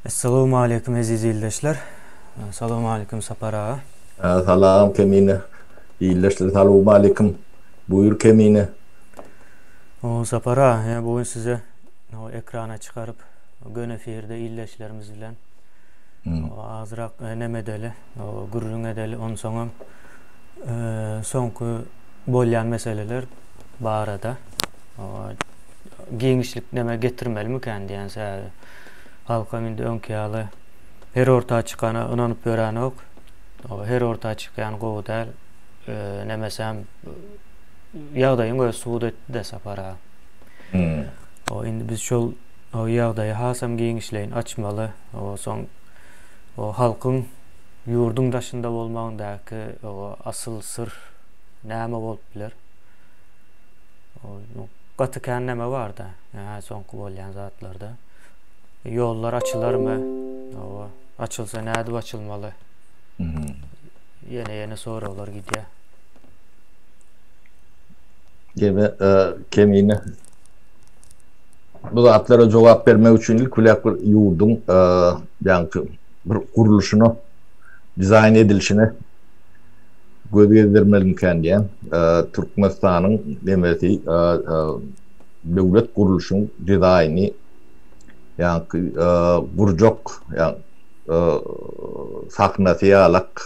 Essalawmaleýkum eziz ildeşler. Salowmaleýkum Sapar aga. Salam Kemine. Ildeşler salowmaleýkum. Buýur Kemine. O Sapar aga, bu gün size ekrana çykaryp göni efirde ildeşlerimiz bilen azrak neme edeli, gürrüň edeli, onsoňam soňky bolýan meseleler barada giňişlik neme getirmelimikän diýen sebäbi halkam indi öňki ýaly her orta çykana ynanyp ýörenok. Her orta çykýan gowy däl. Nemesem ýagdaýyň özi subut etdi-de Sapar aga. Hmm. O indi biz şol o ýagdaýy hasam giňişleýin açmaly. O soň o halkyň ýurduň daşynda bolmagyndaky o asyl syr näme bolup biler? Gaty kän neme barda, ýa soňky bolýan zatlarda. Ýollar açylarmy? Hawa, açylsa nädip açylmaly? Ýene-ýene soraglar gidýär. Gebe e, kemine bu zatlara jogap bermek üçin ilk bilen bir ýurduň e, ýaňky bir gurluşyna, dizaýn edilişine göz gezdirmelimikän diýen. Türkmenistanyň nemesi döwlet gurluşyň dizaýny ýaňky gurjak ýa sahnasy ýalak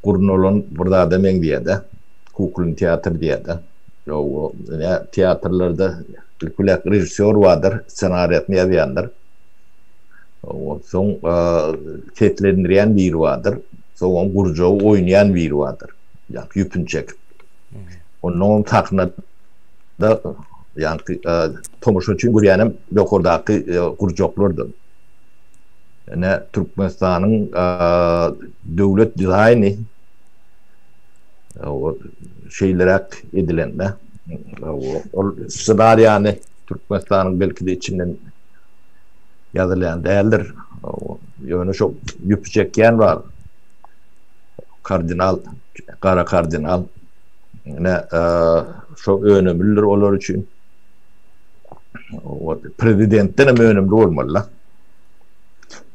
gurnalan bir zada meňzeýär-de. Kuklin teatr diýýär-de. Ýa teatrlarda ilki bilen režissýor bardyr, ssenariýasyny ýazýandyr. Soň seslendirýän biri bardyr. Soňam gurjagy oýnaýan biri bardyr. Ýaňky ýüpüni çekip. Onnoňam sahnada ýaňky tomaşa üçin görýänem ýokardaky gurjaklardyr. Ine Türkmenistanyň döwlet dizaýny şeýleräk edilende ol ssenariýany Türkmenistanyň belki-de içinden ýazylýan däldir. Ýöne şo ýüpi çekýän bar. Kardinal, gara kardinal. Ine, şo önümlidir olar üçin. Prezidentden hem önümli bolmaly.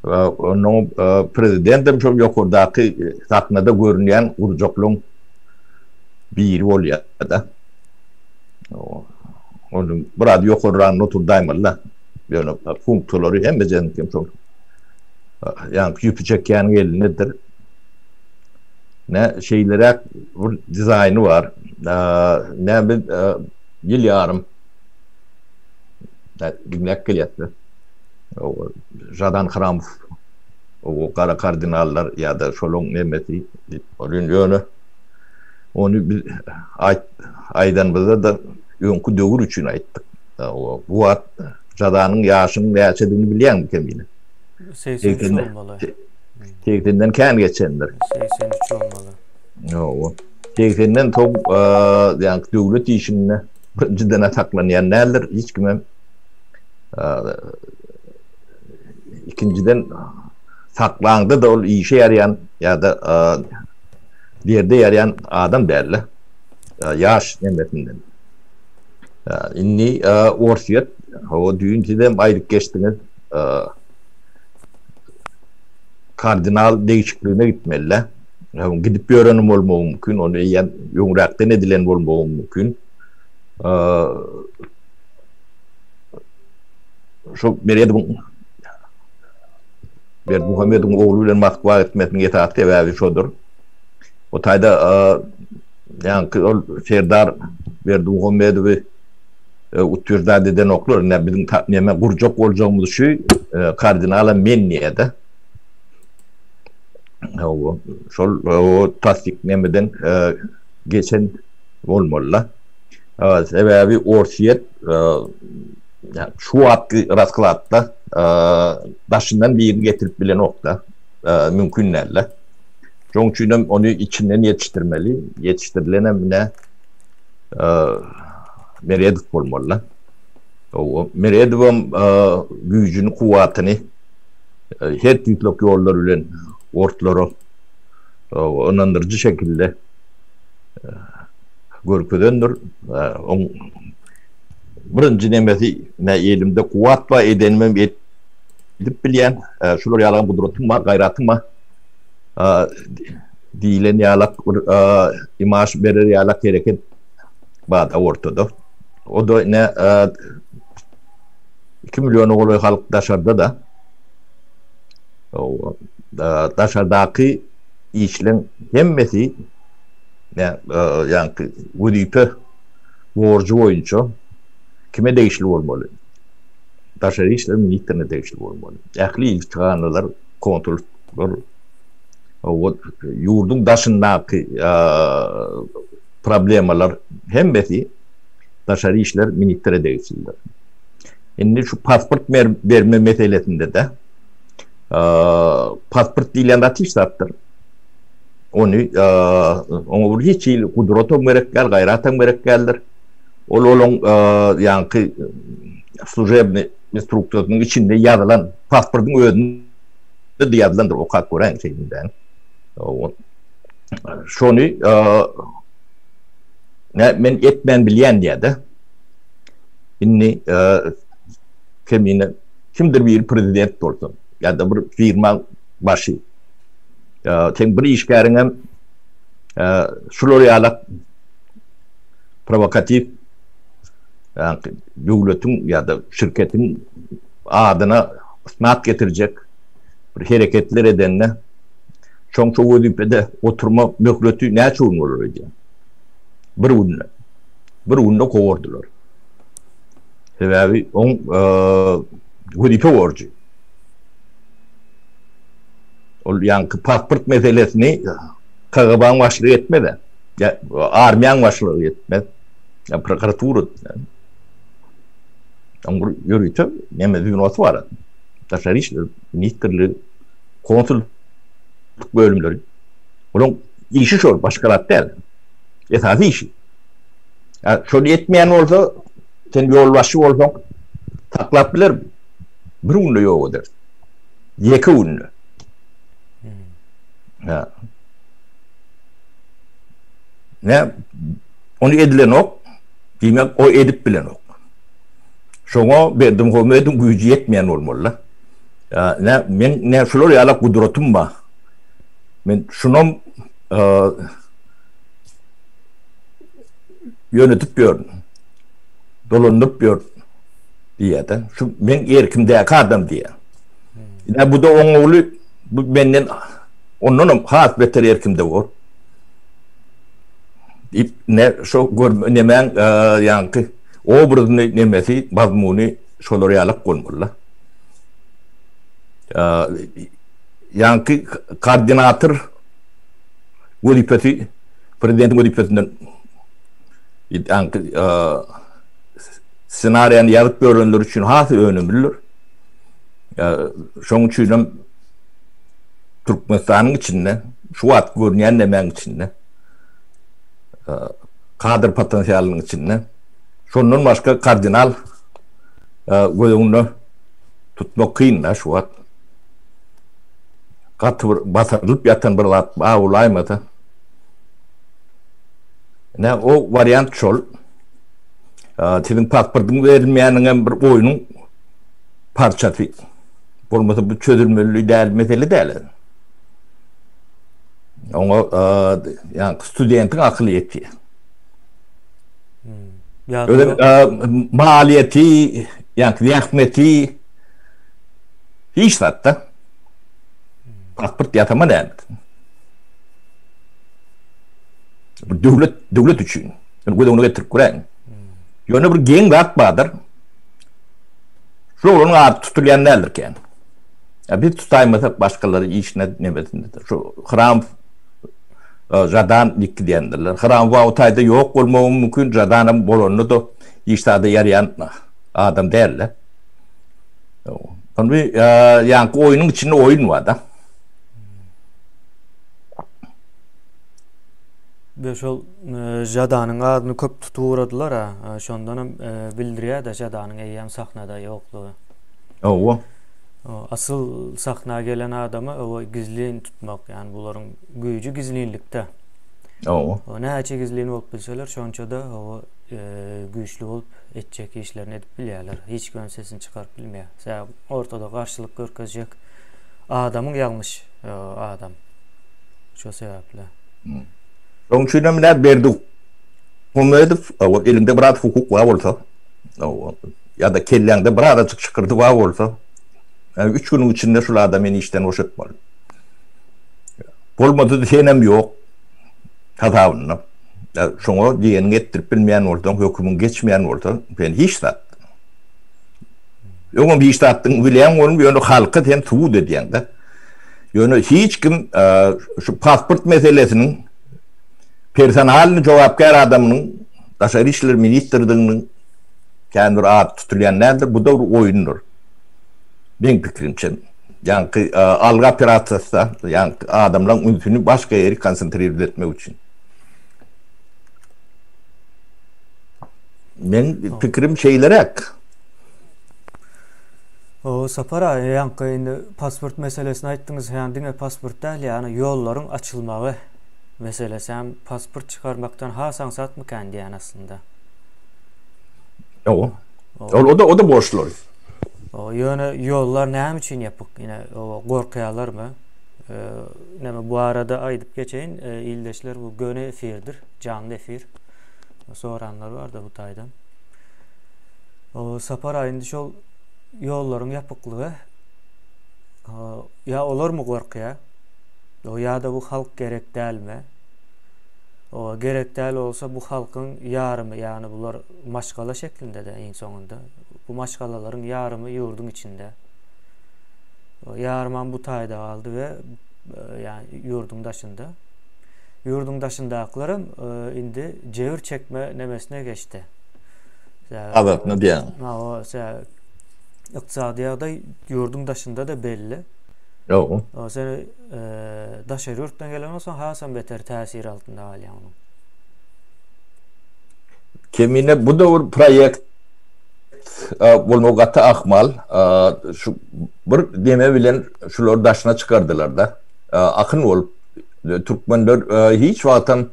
Onuň prezident hem şol ýokardaky sahnada görünýän gurjaklaryň biri bolýar-da. Onuň biraz ýokarragynda oturdaýmaly-da. Ýöne funksiýalary hemmejeniňkem şol. Ýaňky ýüpi çekýäniň elindedir. Ne şeýleräk bir dizaýny bar. Ne biz ýyl ýarym diňläp gelýäs. Žadan Hramow o gara kardinallar ýa-da şolaň nemesi diýip bolýan ýöne ony biz aýt aýdanymyzda-da öňki döwür üçin aýtdyk. Bu wagt Jadanyň ýaşynyň näçedigini bilýäňmi Kemine? 83 bolmaly. 80-den kän geçendir. 83 bolmaly. Ýok. 80-den soň ýa döwlet işinde birinjiden saklanýan däldir hiç kimem. Ikinjiden saklaňda-da ol işe ýaraýan ýa-da derde ýaraýan adam däldi. Ýaş nemesinden. Indi Orsýet, hawa düýn sizem aýdyp geçdiňiz, kardinal degişikligine gitmeli-dä. Gidip ýörenem bolmagy mümkin, ony eýýäm öňräkden edilen bolmagy mümkin. Şu Meredowyň Berdimuhamedowyň ogly bilen Moskwa gitmesiniň esasy sebäbi şodur. O taýda Ýaňky ol Serdar Berdimuhamedowy utwерждать edenoklar. Ine biziň neme gurjak boljagymyz şu, kardinalam men diýýär-de. Hawa, şol o tassyk nemeden geçen bolmaly-da. Sebäbi Orsýet şu wagtky raskladda daşyndan birini getirip bilenok-da, mümkin däl-de. Şonuň üçin hem ony içinden ýetişdirmeli. Ýetişdirilenem ine Meredow bolmaly. O Meredowam güýjüni, kuwwatyny her tüýtlek ýollar bilen orslara ynandyryjy şekilde görkezendir. Oň birinji nemesi, ine elimde kuwwat bar, edenimem. Edip bilýän, şular ýalam gudratym bar, gaýratym bar diýlen ýalak bir imaž berer ýalak hereket bar-da ortada. O-da ine 2 milliona golaý halk daşarda-da. Daşardaky işleň hemmesi ýaňky wezipe borjy boýunça kime degişli bolmaly? Daşary işler ministrine degişli bolmaly. Ähli ilçihanalar, konsullyklar ýurduň daşyndaky problemalar hemmesi daşary işler ministre degişlidir. Indi şu pasport berme meselesinde-de pasport diýlen zat hiç zatdyr. Ony oňa bir hiç hili gudratam gerek däl, gaýratam gerek däldir. Ol olaň ýaňky služebnyý instruksiýasynyň içinde ýazylan, pasportyň özünde-de ýazylandyr, okap göräýiň şeýdibräň. Şony men etmän bilýän diýýär-de. Indi kemine kimdir biri prezident bolsa ýa-da bir firmaň başy, seň bir işgäriňem şular ýalak prowokatiw ýagny döwletiň ýa-da şirketiň adyna ysnat getirjek bir hereketler edende şoň şo wezipede oturma möhleti näçe gün bolar öýdýäň? Bir günde. Bir günde kowardylar. Sebäbi oň wezipe borjy. Ol ýaňky pasport meselesini KGB-nyň başlygy etmez-ä. Ýa armiýaň başlygy etmez. Ýa prokuratura. Oň bir ýörite neme zünosy bar. Daşary işler ministrligi, konsullyk bölümleri. Olaň işi şol, başga zat däl. Esasy işi. Ýa şony etmeýän bolsa, sen ýolbaşçy bolsaň, saklap biler. Bir günde ýok eder. Ýeke günde. Ýa. Ne ony edilenok, diýmek o edip bilenok. Şoňa Berdimuhamedowyň güýji ýetmeýän bolmaly-da. Ýa ne men ne şular ýaly gudratym bar. Men şunam ýönetip ýörün. Dolandyryp ýörün diýýär-de. Şu meň erkimdäki adam diýýär. Ine bu-da oň ogly, bu menden ondanam has beter erkimde bor. Diýip, ne şo görme nemäň ýaňky obrazyny nemesi, mazmuny şolar ýalak bolmaly-da. Ýaňky koordinator wezipesi prezidentiň wezipesinden ýaňky ssenariýany ýazyp ýörenler üçin has önümlidir. Şonuň üçin hem Türkmenistanyň içinde şu wagt görünýän nemäň içinde kadr potensialynyň içinde şondan başga kardinal göz öňünde tutmak kyn-da şu wagt. Gaty bir basyrylyp ýatan bir zat bar bolaýmasa. Ine o wariant şol. Siziň pasportyň berilmeýäniňem bir oýnuň parçasy. Bolmasa bu çözülmeli däl mesele däl. Oňa ýa studentiň akyly ýetýär. Özem maliýeti, ýa zähmeti hiç zatda. Pasport ýasama näme? Bu döwlet, döwlet üçin. Ýöne göz öňüne getirip göräýiň. Ýöne bir geň zat bardyr. Şu oglanyň ady tutulýan däldir kän. Ýa biz tutaýmasak başgalary işine nemesindedir. Şu Hram Žadan dikki diýendirler. Hram o taýda ýok bolmagy mümkin, Žadanam bolanda-da hiç zada ýaraýan adam däldi. Ony ýaňky oýnuň içinde oýun bar-da. Ve şol Žadanyň adyny köp tutup ugradylar-a. Şondanam bildirýär-de Žadanyň eýýäm sahnada ýoklugy. Hawa. Asyl sahna gelen adamy owa gizlin tutmak, ýagny bularyň güýji gizlinlikde. Hawa. Näçe gizlin bolup bilseler, şonça-da hawa güýçli bolup etjek işlerini edip bilýärler. Hiç kim sesini çykaryp bilmeýär. Sebäbi ortada garşylyk görkezjek adamyň ýalňyş adam. Şo sebäpli. Şonuň üçin hem ine Berdimuhamedow hawa elinde biraz hukuk bar bolsa, hawa ýa-da kelläňde birazajyk şykyrdy bar bolsa, üç günüň içinde şul adamy işden boşatmaly. Bolmasa-da senem ýok hasabynda. Şoňa diýeniňi etdirip bilmeýän bolsaň, hökümiň geçmeýän bolsa, sen hiç zat. Öňem hiç zatdygyňy bilýäň bolum, ýöne halka sen subut edýäň-de. Ýöne hiç kim şu pasport meselesiniň personalny jogapkär adamynyň daşary işler ministrdiginiň kän bir ady tutulýan däldir. Bu-da bir oýundyr. Meň pikirimçe. Ýaňky algy operasiýasy-da, ýaňky adamlaryň ünsüni başga ýere konsentrirowat etmek üçin. Meň pikirim şeýleräk. O Sapar aga, ýaňky indi pasport meselesini aýtdyňyz, ýa diňe pasport däl, ýagny ýollaryň açylmagy meselesi hem pasport çykarmakdan has aňsatmykan diýýän aslynda. Ýok. Ol o-da o-da borçlary. Ýöne ýollar näme üçin ýapyk? Ine, gorkýarlarmy? Näme bu arada aýdyp geçeýin, ildeşler bu göni efirdir, janly efir. Soranlar barda bu taýdan. Sapar aga indi şol ýollaryň ýapyklygy ýa olarmy gorkýar? Ýa-da bu halk gerek dälmi? Gerek däl bolsa bu halkyň ýarymy, ýagny bular maşgala şeklinde-de iň soňunda. Bu maşgalalaryň ýarymy ýurduň içinde. Ýarymam bu taýda galdy we ýagny ýurduň daşynda. Ýurduň daşyndakylaram indi jebir çekme nemesine geçdi. Adatny diýýäň. Hawa, ykdysady ýagdaý ýurduň daşynda-da belli. Ýok. Sen daşary ýurtdan gelen bolsaň hasam beter täsir altynda galýaň onuň. Kemine bu-da bir proýekt bolmagy gaty ahmal. Şu bir deme bilen şulary daşyna çykardylar-da. Akyn bolup türkmenler hiç wagtam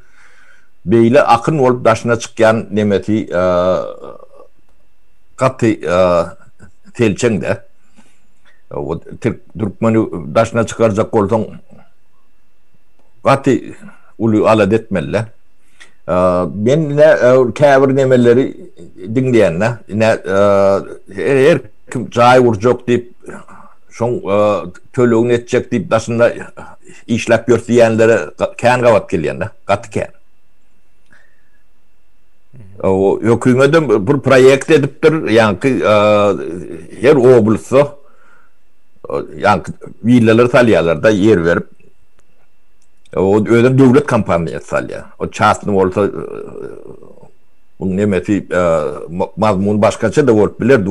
beýle akyn bolup daşyna çykýan nemesi gaty selçeň-de. Türkmeni daşyna çykarjak bolsaň gaty uly alada etmeli-de. Men ine käbir nemeleri diňleýän-de, ine her kim jaý gurjak diýip, şoň tölegini etjek diýip daşynda işläp ýör diýenlere kän gabat gelýän-de, gaty kän. O hökümetem bir proýekt edipdir, ýaňky her oblastda ýaňky willalar salýarlar-da ýer berip. O özem döwlet kompaniýasy salýar. O çastny bolsa bu nemesi mazmun başgaça-da bolup bilerdi.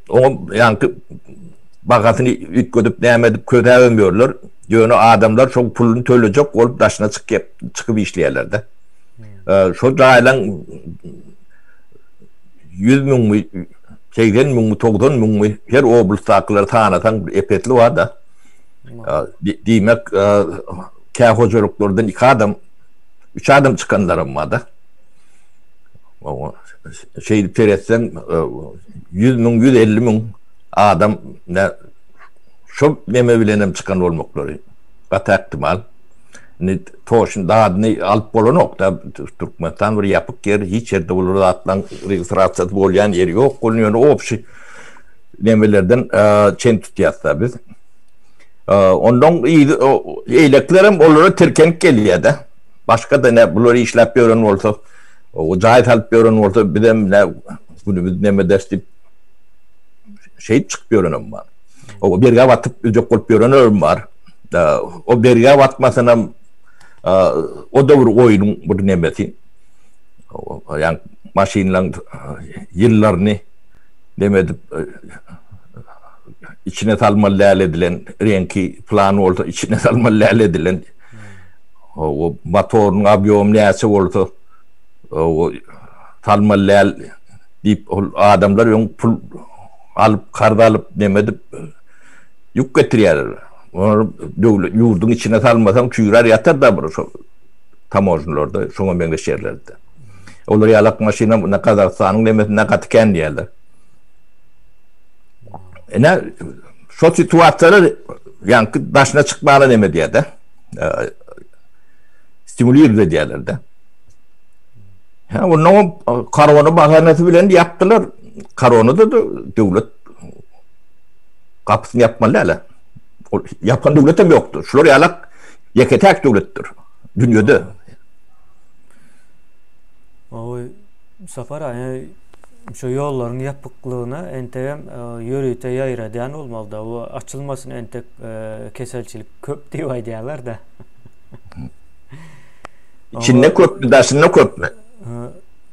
Oňa ýaňky bahasyny üýtgedip näme edip kösäbem ýörler. Ýöne adamlar şol puluny tölejek bolup daşyna çykyp çykyp işleýärler-de. Şol jaýlaň 100 müňmi, 80 müňmi, 90 müňmi her oblastdakylary sanasaň bir epesli bar-da. Diýmek, kä hojalyklardan iki adam, üç adam çykanlaram bar-da. Şeýdip seretseň, 100 müň, 150 müň adam şol neme bilenem çykan bolmaklary gaty ähtimal. Indi toşun dadyny alyp bolanok-da, Türkmenistan bir ýapyk ýer, hiç ýerde bular zatlaryň registrasiýasy bolýan ýeri ýok, ol ýöne obşi nemelerden çen tutýas-da biz. Ondan eýleklerem olara tirkenip gelýär-de. Başga-da ne bular işläp ýören bolsa, jaý salyp ýören bolsa, bizem ne günümiz neme ederis diýip şeýdip çykyp ýörenem bar. O bergä batyp öljek bolup ýörenem bar. O bergä batmasynam o-da bir oýnuň bir nemesi. Ýa maşynlaryň ýyllaryny neme edip içine salmaly däl edilen reňki plan bolsa içine salmaly däl edilen o motoryň obýomy näçe bolsa o salmaly däl diýip ol adamlar öň pul alyp karz alyp neme edip ýük getirýärler. Olar döwlet ýurduň içine salmasaň çüýrär ýatar da bir şo tamožnylarda şoňa meňzeş ýerlerde. Olar ýalak maşyna ne Gazagystanyň nemesinde gaty kän diýerler. Ine şo situasiýalar ýaňky daşyna çykmana neme diýerde. Stimulirowat edýärler-de. Hä, ondan korona bahanasy bilen ýapdylar. Koronada da döwlet gapysyny ýapmaly däl. Ol ýapan döwlet hem ýokdur. Şular ýalak ýeke-täk döwletdir dünýede. Oý, Sapar aý, şu ýollaryň ýapyklygyna entegem e, ýörite ýaýradýan bolmaly-da. Bu açylmasyn entek e, keselçilik köp diýip aýdýarlar-da. İçinde köpmi, daşynda köpmi?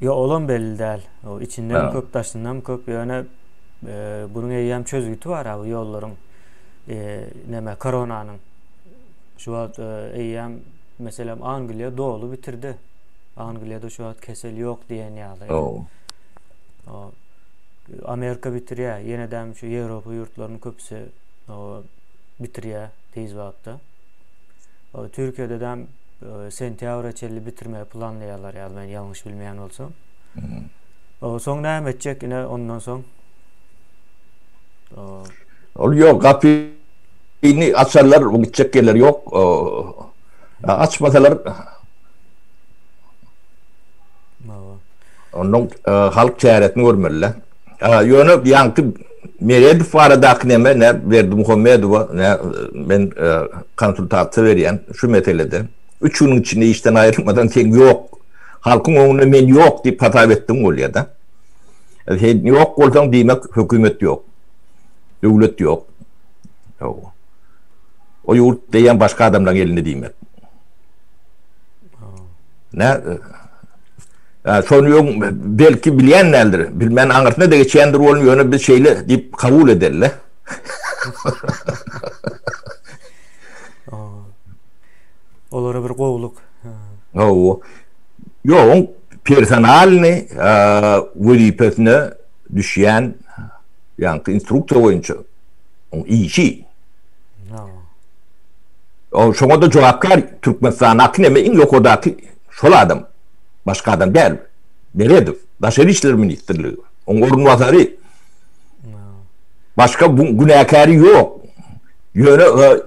Ýok, olam belli däl. O içinden köp, daşyndan köp. Ýöne e, bunuň eýýäm çözgüti bar bu ýollaryň e, näme koronanyň. Şu wagt e, eýýäm meselem Angliýa doly bitirdi. Angliýada şu wagt kesel ýok diýen ýaly. O, Amerika bitirýär. Ýene de şu Ýewropa ýurtlarynyň köpüsi bitirýär tiz wagtda. Türkiýede de sentýabra çenli bitirmegi planlaýarlar ýaly men ýalňyş bilmeýän bolsam. Soň näme etjek ine ondan soň? Ol ýok gapyny açarlar, bu gitjek ýerleri ýok. Açmasalar Ondan halk çäresini görmeli. Ýöne ýaňky Meredow baradaky neme ne Berdimuhamedowa ne men konsultasiýa berýän şu meselede. 3 günüň içinde işden aýrylmadan sen ýok. Halkyň öňünde men ýok diýip hasap etdiň bolýar-da. Sen ýok bolsaň diýmek hökümet ýok. Döwlet ýok. O ýurt diýen başga adamlaryň elinde diýmek. Ne Şony öň belki bilýän däldir. Bilmän aňyrsyna da geçýändir bolun, ýöne biz şeýle diýip kabul edeli. Olara bir gowluk. Hawa. Ýok, oň personalny wezipesine düşýän ýaňky instruksiýa boýunça oň işi. Şoňa da jogapkär Türkmenistandaky neme iň ýokardaky şol adam. Başga adam däl. Meredow, Daşary işler ministrligi. Oň orunbasary. Başga bu günäkäri ýok. Ýöne e,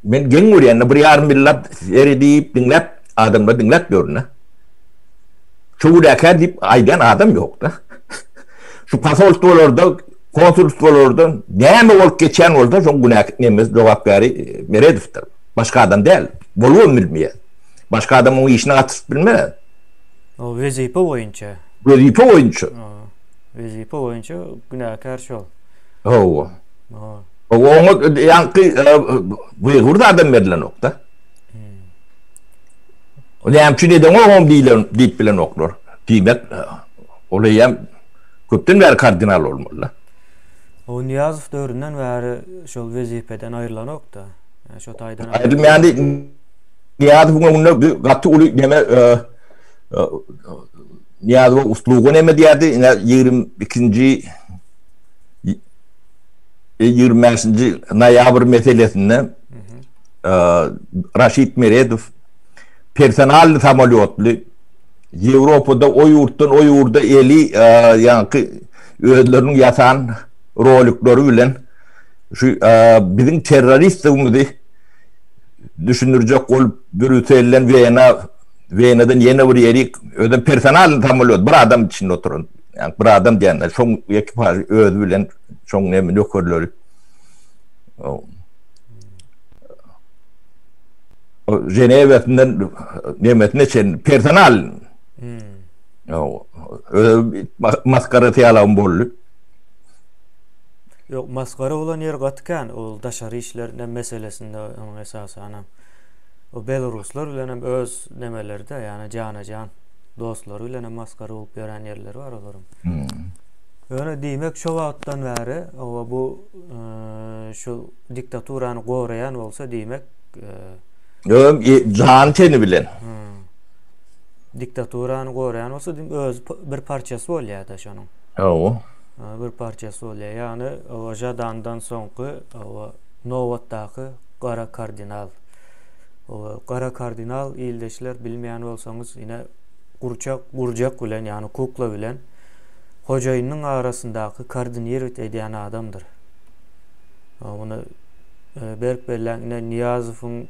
men geň görýän, bir ýarym ýyllap seredip, diňläp, adamlar diňläp ýörün. Şu günäkär diýip aýdýan adam ýok-da. Şu posolstwolarda, konsulstwolarda näme bolup geçýän bolsa, şoň günäki nemesi jogapkäri e, Meredowdyr. Başga adam däl. Bolubam bilmeýär. Başga adam oň işine gatyşyp bilmez. O wezipe boýunça. Wezipe boýunça. Wezipe boýunça günäkär şol. Hawa. Oňa ýaňky buýgur adam berilenok-da. O näme üçin edeňok diýlen diýip bilenoklar. Diýmek, ol eýýäm köpden bäri kardinal bolmaly. O Nyýazow döwründen bäri şol wezipeden aýrylanok-da. Şo taýdan. Aýrylmaýandy. Nyýazowyň öňünde bir gaty uly neme Nyýazowa usluga neme diýerdi, ine 22-nji 25-nji noýabr meselesinde Raşid Meredow personalny samolýotly Ýewropada o ýurtdan o ýurda eli ýaňky özleriniň ýasan rolikleri bilen şu biziň terroristdigimizi düşündirjek bolup Brýusselden Wena, Wenadan ýene bir ýerik, özem personalny samolýot, bir adam içinde oturan, ýagny bir adam diýende, şoň ekipažy özi bilen şoň neme nökerleri. Ženewesinden nemesine çenli personal. Hmm. Özi masgarasy ýalam boldy. Ýok, masgara bolan ýeri gaty kän, ol daşary işler meselesinde onuň esasanam. O belaruslar bilen hem öz nemeleri-de, ýagny jana-jan dostlary bilen hem masgara bolup ýören ýerleri bar olaryň. Hmm. Ýöne diýmek şo wagtdan bäri oba bu e, şu diktaturany goraýan bolsa diýmek e, Ýöne e, jan teni bilen. Hmm. Diktaturany goraýan bolsa diýmek öz bir parçasy bolýar-da şonuň. Hawa. Bir parçasy bolýar. Ýagny Žadandan soňky nobatdaky. Gara kardinal. Gara kardinal ildeşler bilmeýän bolsaňyz ine gurçak gurjak bilen ýagny kukla bilen hojaýynyň arasyndaky koordinirowat edýän adamdyr. Muny berk belläň ine Nyýazowyň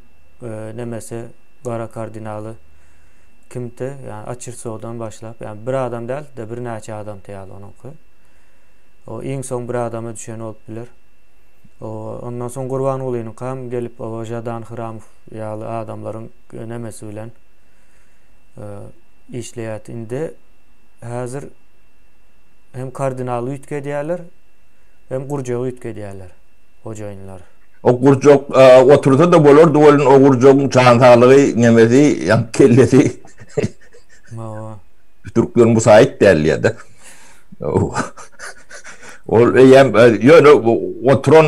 nemesi gara kardinaly kimdi ýagny Açirtsowdan başlap ýagny bir adam däl-de birnäçe adamdy ýaly onuňky. O iň soň bir adama düşen bolup biler. Ondan soň Gurbangulynyňkam gelip o Žadan Hramow ýaly adamlaryň nemesi bilen işleýärdi. Indi häzir hem kardinaly üýtgedýärler, hem gurjagy üýtgedýärler hojaýynlar. O gurjak otursa-da bolardy welin o gurjagyň jan saglygy nemesi ýa kellesi Türkler musaýyt däl ýa-da. Ol eýýäm ýöne oturan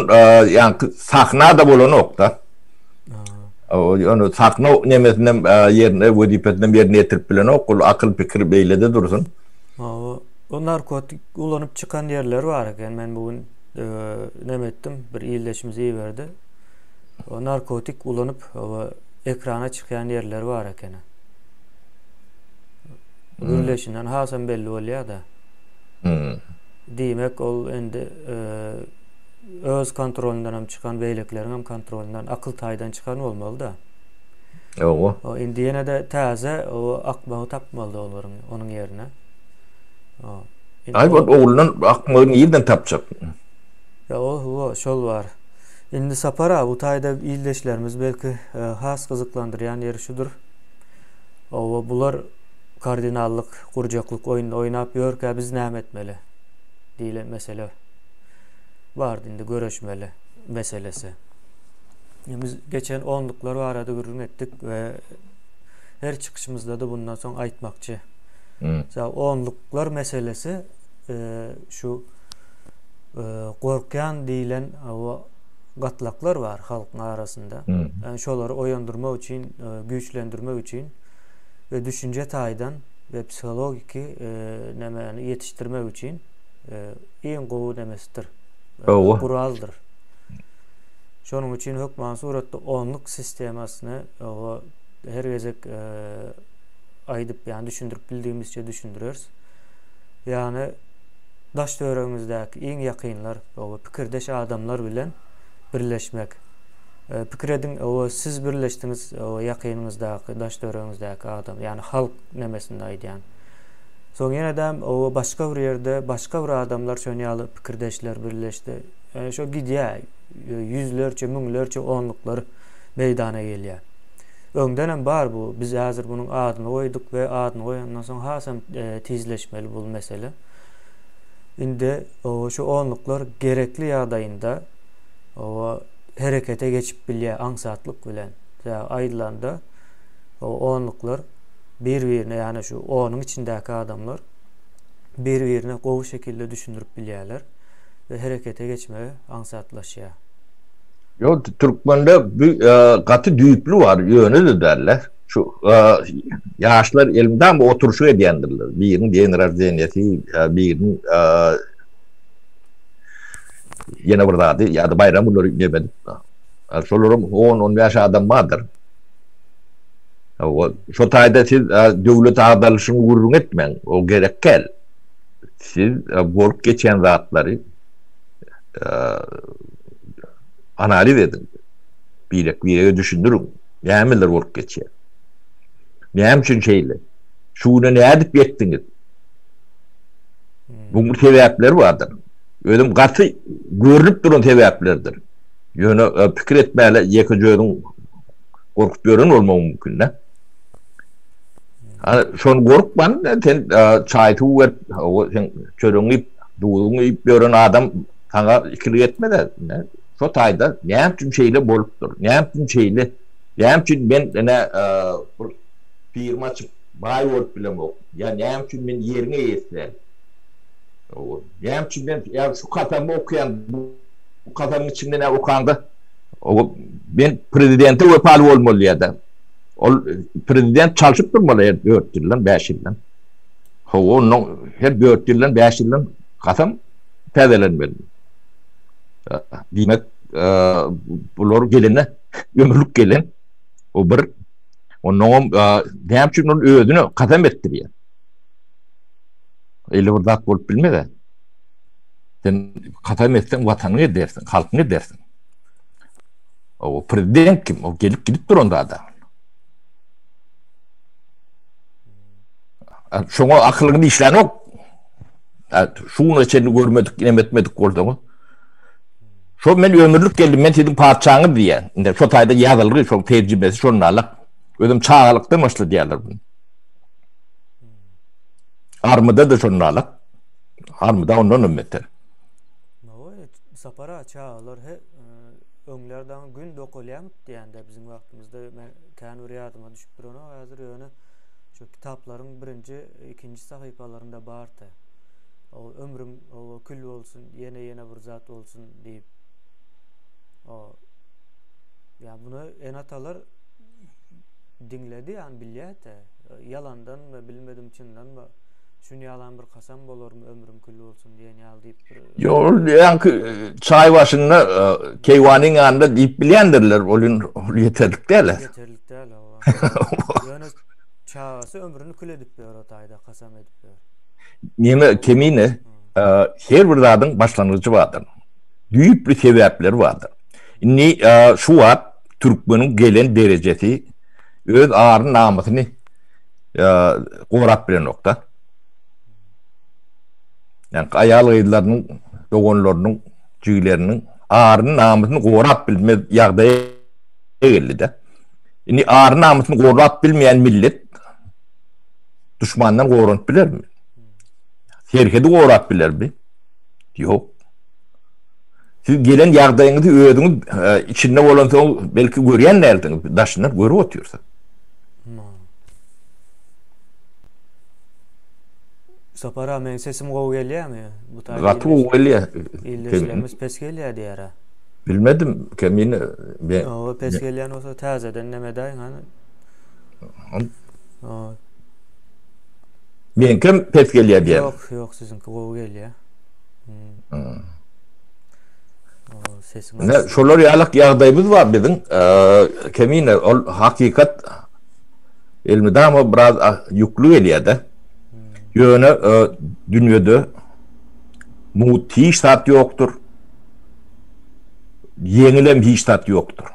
ýaňky sahna-da bolanok-da. Ýöne sahna nemesinem ýerine wezipesinem ýerine ýetirip bilenok. Ol akyl pikir beýle-de dursun. O narkotik ulanyp çykan ýerleri bar eken. Men bu gün neme etdim, bir ildeşimiz iberdi. O narkotik ulanyp ekrana çykýan ýerleri bar eken. Gürleşinden hasam belli bolýar-da. Diýmek, ol indi öz kontrolyndan hem çykan, beýlekileriň hem kontrolyndan akyl taýdan çykan bolmaly-da. Ýoga. O indi ýene-de täze o akmagy tapmaly olaryň onuň ýerine. O. Aý, ol oglundan akmagy nirden tapjak? Ýa ol hawa, şol bar. Indi Sapar aga, bu taýda ildeşlerimiz belki has gyzyklandyrýan ýeri şudur. Owa, bular kardinallyk, gurjaklyk oýnuny oýnap ýörkä biz näme etmeli? diýlen mesele bardy indi göreşmeli meselesi. Biz geçen onluklar barada gürrüň etdik we her çykyşymyzda-da bundan soň aýtmakçy. Hmm. Onluklar meselesi e, şu e, gorkýan diýlen gatlaklar bar halkyň arasynda. Hmm. Yani şolary oýandyrmak üçin, e, güýçlendirmek üçin we düşünje taýdan we psihologiki e, nämäni ýetişdirmek üçin e, iň gowy nemesidir. Gowy. Guraldyr. Şonuň üçin hökman suratda onluk sistemasyny o her gezek e, aýdyp, ýagny düşündirip bildigimizçe düşündireris. Ýagny daş töweregiňizdäki iň ýakynlar, o pikirdeş adamlar bilen birleşmek. Pikir ediň, o siz birleşdiňiz, o ýakynyňyzdaky, daş töweregiňizdäki adam, ýagny halk nemesinde aýdýan. Soň ýene-de o başga bir ýerde başga bir adamlar şon ýaly pikirdeşler birleşdi. Ýani şo gidýär, ýüzlerçe, müňlerçe onluklar meýdana gelýär. Öňden hem bar bu. Biz häzir munuň adyny goýduk we adyny goýandan soň hasam tizleşmeli bu mesele. Indi şu onluklar gerekli ýagdaýynda oba herekete geçip bilýär aňsatlyk bilen. Sebäbi aýdylanda onluklar bir-birine, ýagny şu onuň içindäki adamlar bir-birine gowy şekilde düşündirip bilýärler we herekete geçmegi aňsatlaşýar. Ýok, türkmende bu gaty düýpli bar, ýöne-de däl-de. Şu ýaşlar elmydama oturyşyk edýändirler. Biriniň den roždeniýesi, biriniň ýene bir zady ýa-da baýram günleri neme edip, şolaram on-on bäş adam bardyr. Şo taýda siz döwlet agdarylyşyny gürrüň etmäň, o gerek däl. Siz bolup geçýän zatlary analiz ediň. Birek-birege düşündiriň. Nämeler bolup geçýär? Näme üçin şeýle? Şu güne nädip ýetdiňiz? Buň bir sebäpleri bardyr. Özem gaty görnüp duran sebäplerdir. Ýöne pikir etmäle ýekeje özüň gorkup ýören bolmagyň mümkin-dä. Hany şony gorkman sen çaý suw berip, sen çöregiňi iýip, duzuňy iýip ýören adam saňa ikilik etmez-ä. Şo taýda näme üçin şeýle bolupdyr? Näme üçin şeýle? Näme üçin men ine bir firma açyp baý bolup bilemok? Ýa näme üçin men ýeriň eýesi däl? Näme üçin men ýa şu kasamy okaýan, bu kasamyň içinde näme okaňda men prezidente wepaly bolmaly ýa-da ol prezident çalşyp durmaly her 4 ýyldan, 5 ýyldan. Hawa, ondan her 4 ýyldan, 5 ýyldan kasam täzelenmeli. Diýmek, bular gelende. Ömürlik gelen o bir. Onnoňam näme üçin ol özüne kasam etdirýär? Eýle bir zat bolup bilmez. Sen kasam etseň watanyňy edersiň, halkyňy edersiň. O prezident kim? O gelip gidip duran zat. Şoňa akylyň işlänok. Şuna çenli görmedik, nem etmedik bolsaňyz. Şo men ömürlik geldim, men siziň patyşaňyz diýýär. Indi şo taýda ýazylgy, şo terjimesi şondalyk. Özüm çagalykdan başlady diýýärler bunu. Armyda-da şondalyk. Armyda ondan hem beter. Sapar aga çagalar he öňler daňy gün dokalýarmyk diýende biziň wagtymyzda men kän bir ýadyma düşüp duranok häzir ýöne şu kitaplaryň birinji ikinji sahypalarynda bardy. O ömrüm o kül bolsun ýene ýene bir zat bolsun diýip. O ýa bunu ene-atalar diňledi ýa bilýärdi. Ýalandanmy bilmedim çyndanmy. Şun ýalan bir kasam bolarmy ömrüm kül bolsun diýen ýaly diýip bir Ýok, ol ýaňky çaý başynda keýwanyň ýanynda diýip bilýändirler, ol ýeterlik däl. Ýeterlik däl, hawa. Ýöne çagasy ömrüni kül edip ýör o taýda kasam edip ýör. Neme kemine her bir zadyň başlangyjy bardyr. Düýpli sebäpleri bardyr. Indi şu wagt türkmeniň gelen derejesi öz ary namysyny gorap bilenokda. Ýa aýal gyzlarynyň, doganlarynyň, jigileriniň aryny namysyny gorap bilmez ýagdaýa geldi-de. Indi ary namysyny gorap bilmeýän millet duşmandan goranyp bilermi? Serhedi gorap bilermi? Ýok. Siz gelen ýagdaýyňyzy özüňiz e, içinde bolansoň belki görýän dälsiňiz, daşyndan görüp otyrsyňyz. Sapar aga meň sesim gowy gelýärmi? Bu taýda Gaty gowy gelýär. Ildeşlerimiz pes gelýär diýýär. Bilmedim, kemine. Owa, pes gelýän bolsa täzeden neme edäýiň hany. Meňkem pes gelýär diýýär. Ýok, ýok, siziňki gowy gelýär. Hmm. Ne, şolar ýalyk ýagdaýymyz bar biziň. Kemine ol hakykat elmydama biraz ýükli gelýär-de. Ýöne dünýede mugt hiç zat ýokdur. Ýeňilem hiç zat ýokdur.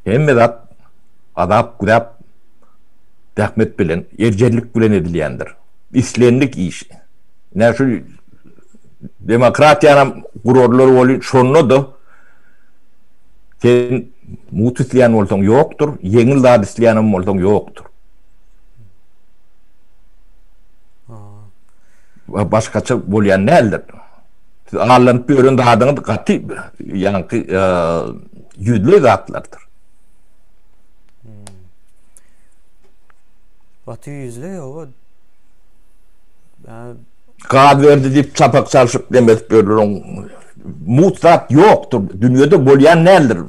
Hemme zat azap-güzap, zähmet bilen, erjellik bilen edilýändir. Islendik iş. Ine şu demokratiýanam gurarlar welin şonda-da sen mugt isleýän bolsaň ýokdur, ýeňil zat isleýänem bolsaň ýokdur. Başgaça bolýan däldir. Siz allanyp ýören zadyňyz gaty ýaňky ýüzleý zatlardyr. Gaty ýüzleý oba. Gaz berdi diýip çapak çalşyp neme edip ýörler oň mugt zat ýokdur. Dünýede bolýan däldir.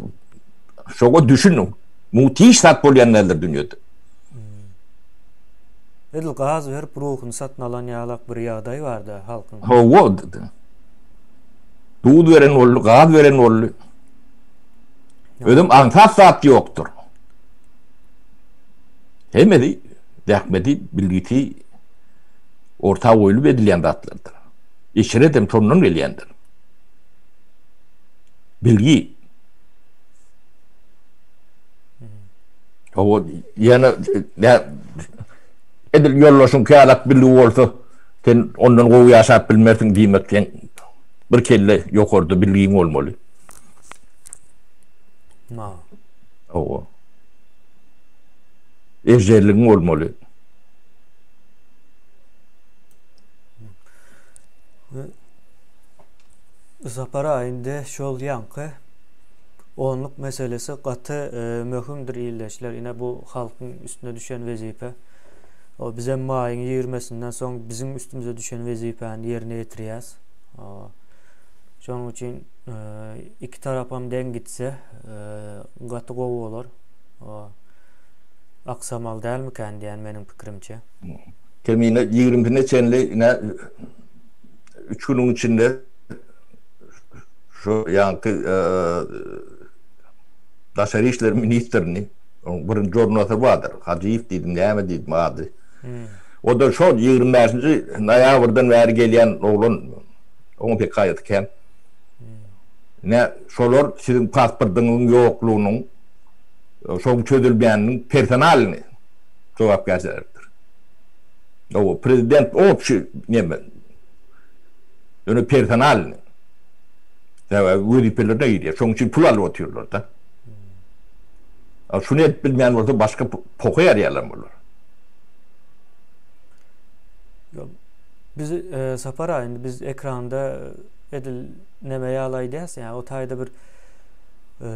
Şoňa düşüniň. Mugt hiç zat bolýan däldir dünýede. Edil gaz berip ruhuny satyn alan ýalak bir ýagdaý barda halkyň. Hawa. Duz beren boldy, gaz beren boldy. Özem aňsat zat ýokdur. Hemmesi zähmeti, bilgisi orta goýlup edilýän zatlardyr. Eşret hem şondan gelýändir. Bilgi. Hawa, ýöne edil ýoldaşyň kälak bilgi bolsa, sen ondan gowy ýaşap bilmersiň diýmek seň bir kelle ýokarda bilgiň bolmaly. Ma. Hawa. Ejderligiň bolmaly. Sapar aga indi şol ýaňky onluk meselesi gaty möhümdir ildeşler. Ine bu halkyň üstüne düşen wezipe. O bizem maýyň ýigirmesinden soň biziň üstümize düşen wezipäni ýerine ýetirýäs. Şonuň üçin iki tarapam deň gitse gaty gowy bolar. Aksamaly dälmikän diýen meniň pikirimçe. Kemine ýigrimsine çenli ine üç günüň içinde. Şu ýaňky daşary işler ministrini, onuň birinji orunbasary bardyr, Hajyýew diýdim, näme diýdim ady. O-da şol 25-nji noýabrdan bäri gelýän oglan, onuň hekaýaty kän. Ine, şolar siziň pasportyňyzyň ýoklugynyň, şoň çözülmeýäniniň personalyny jogapkärçilikdir. Owo, prezident obşi neme, ýöne personalyny. Sebäbi wezipelerine girýär. Şonuň üçin pul alyp otyrlar-da. A şuny edip bilmeýän bolsa başga poka ýarýarlar bular. Biz e, Sapar aga indi biz ekranda edil neme ýaly aýdýas, ýa o taýda bir e,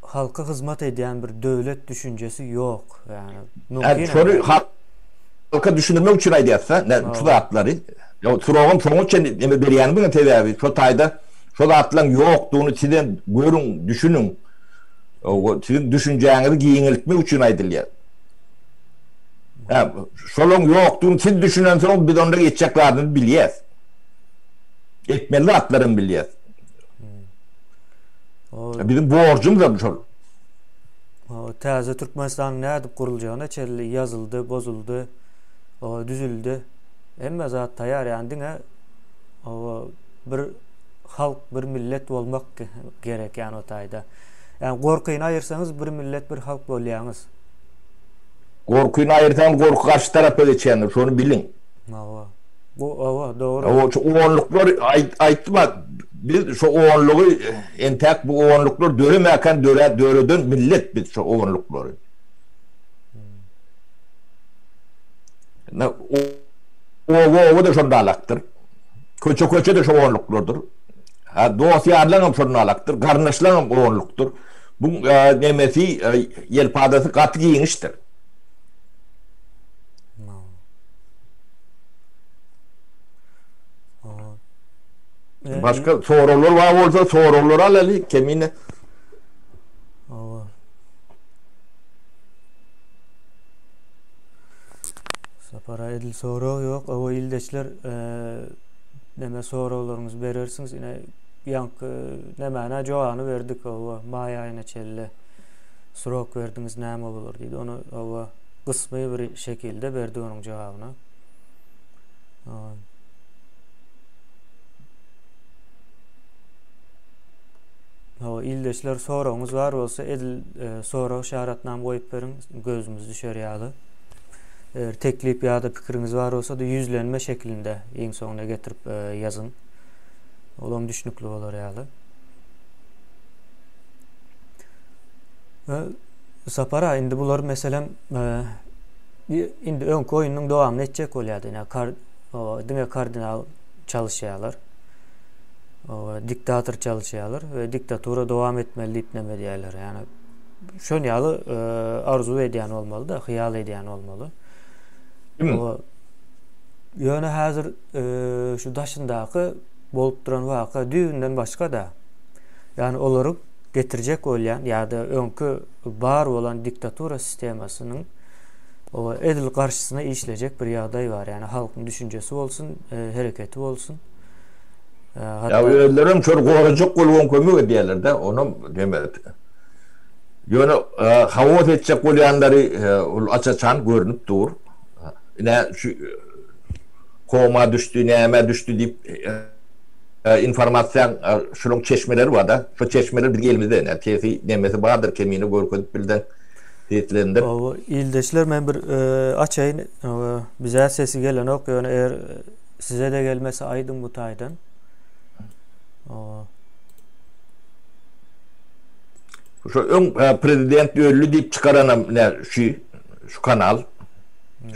halka hyzmat edýän bir döwlet düşünjesi ýok. Ýani mümkin. Şony halka düşündirmek üçin aýdýas-da, şu zatlary. Ýa soragym şoňa çenli neme berýänimiň sebäbi şo taýda şo zatlaryň ýokdugyny sizem görüň, düşüniň. Siziň düşünjäňizi giňeltmek üçin aýdylýar. Hä, şolaryň ýokdugyny siz düşünensoň biz onda etjek zadymyzy bilýäs. Etmeli zatlaram bilýäs. Biziň borjumyzam şol. Täze Türkmenistanyň nädip guruljagyna çenli ýazyldy, bozuldy, düzüldi. Hemme zat taýýar, ýagny diňe bir halk, bir millet bolmak gerek ýagny o taýda. Ýagny gorkyny aýyrsaňyz bir millet, bir halk bolýaňyz. Gorkyny aýyrsaňyz gorky garşy tarapa geçýändir, şony biliň. Hawa. Bu hawa, dogry. Hawa, şu onluklar aýtdym-a, biz şu onlugy entäk bu onluklar döremäkän dörä döreden millet biz şu onluklary. Oba-oba-da şonda alakdyr. Köçe-köçe-de şo onluklardyr. Ha, dost-ýarlaňam şonda alakdyr, garyndaşlaňam onlukdyr. Bu nemesi, ýelpazasy gaty giňişdir. Başga soraglar bar bolsa soraglary alaly, Kemine. Sapara edil sorag ýok. Owa ildeşler neme soraglaryňyzy berersiňiz. Ine ýaňky nemäne jogabyny berdik owa maý aýyna çenli srok berdiňiz näme bolar diýdi. Ony owa gysmy bir şekilde berdik onuň jogabyny. Hawa ildeşler soragyňyz bar bolsa edil e, sorag şaratnam goýup beriň gözümiz düşer ýaly. Eger teklip ýa-da pikiriňiz bar bolsa-da ýüzlenme şeklinde iň soňuna getirip e, ýazyň. Olam düşnükli bolar ýaly. E, Sapar aga indi bular meselem e, indi öňki oýnunyň dowamyny etjek bolýardy. Ine kar, o, diňe kardinal çalyşýarlar. Diktator çalyşýarlar we diktatura dowam etmeli diýip näme diýýärler. Ýani şon ýaly e, arzuw edýän bolmaly-da, hyýal edýän bolmaly. Kim? Ýöne häzir e, şu daşyndaky bolup duran waka düýbünden başga-da. Ýani olary getirjek bolýan ýa-da öňki bar bolan diktatura sistemasynyň o edil garşysyna işlejek bir ýagdaý bar. Ýani halkyň düşünjesi bolsun, e, hereketi bolsun. Ýa özlerem şol gorajak bolubam kömek edýärler-de, onam neme Ýöne haos etjek bolýanlary ol aç-açan görnüp dur. Ine şu koma düşdi, nämä düşdi diýip informasiýaň şunuň çeşmeleri bar-da. Şo çeşmeler biziň elimizde ine sesi nemesi bardyr kemine görkezip bilseň seslendir. Hawa, ildeşler men bir açaýyn. Bize sesi gelenok ýöne eger Size-de gelmese aýdyň bu taýdan. Şu öň e, prezident öldi diýip çykaranam ne şu şu kanal,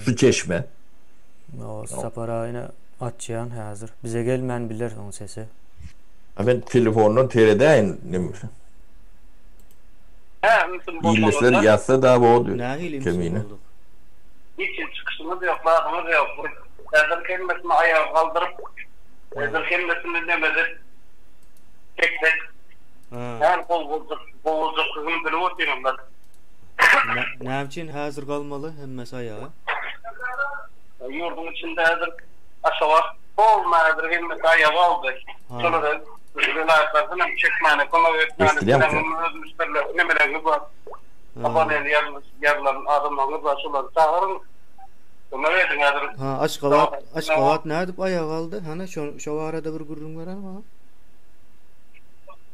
şu çeşme. O Sapar aýna açýan häzir. Bize gelmän biler oň sesi. Ha men telefondan seredäýin. Ildeşler ýazsa da boldy. Nähili Kemine. Hiç çykyşymyz ýok, zadymyz ýok. Häzir hemmesini aýaga galdyryp, häzir hemmesini neme edip, tek-tek näme gowy boljak, gowy boljakdygyny bilip otyrynlar. Näme üçin häzir galmaly hemmesi aýaga? Ýurduň içinde häzir Aşgabat polny häzir hemmesi aýaga galdy. Şolara. Welaýatlardan hem çekmäne kömek etmäne Eşidilýärmi? siziň öz müşderiler nemeleriňiz bar. Abonent ýazylan adamlaryňyz bar şolary çagyryň. Kömek ediň häzir. Ha Aşgabat Aşgabat nädip aýaga galdy? Hany şo şo barada bir gürrüň beräý maňa.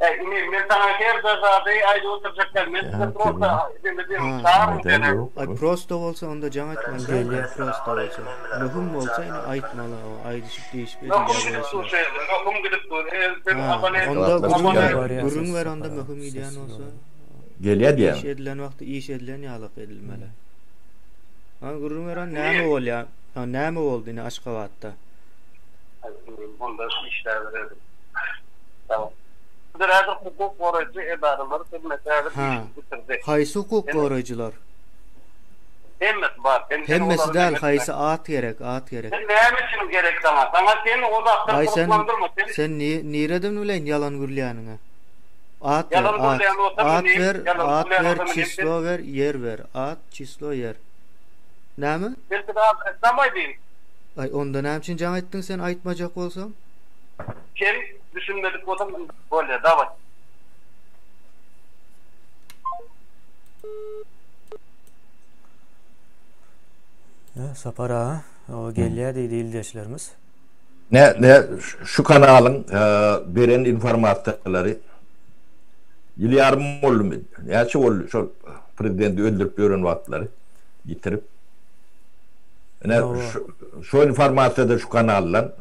Äý inim men saňa her bir zady aýdyp oturjak däl. Men size prosta neme diýen çagyryň seni. Aý prosta bolsa onda jaň etmeli däl prosta bolsa. Möhüm bolsa ine aýtmaly o aýdyşyp diýişip Möhüm edilýär gidip bu dur işler. şu ýerde. Möhüm gidip dur. Ha onda gürrüň ber gürrüň ber onda möhüm gidýän bolsa. Gelýär Iş diýýäňmi? edilen wagty iş edilen ýalak edilmeli. Ha gürrüň ber onda näme bolýar? Ha näme boldy ine Aşgabatda? Onda işläbererdim. Tamam. Bizler häzir hukuk goraýjy edaralar hemmesi häzir Ha. işini bitirdi. Haýsy hukuk goraýjylar? Hemmesi bar. Sen sen Hemmesi olary däl, neme haýsy at gerek, at gerek. Sen näme üçin gerek saňa? Saňa sen o zatlar Aý sen gyzyklandyrma. Sen sen nireden bileýin ýalan gürlýäniňi? At ber, Ýalan at. gürleýän bolsam At inim, ber, ýalan at gürleýän ber, bolsam inim sen çislo ber, ýer ber. At, çislo, ýer. Näme? Men size at aýtsam aýdyn. Aý onda näme üçin jaň etdiň sen aýtmajak bolsaň? Sen düşünmedik bolsaň bolýa daway. Sapar aga, o gelýär diýdi ildeşlerimiz. Ne ne şu kanalyň beren informasiýalary ýyl ýarym boldumy? Näçe boldy şol prezidenti öldürip ýören wagtlary ýitirip. Ine şu informasiýada şu kanaldan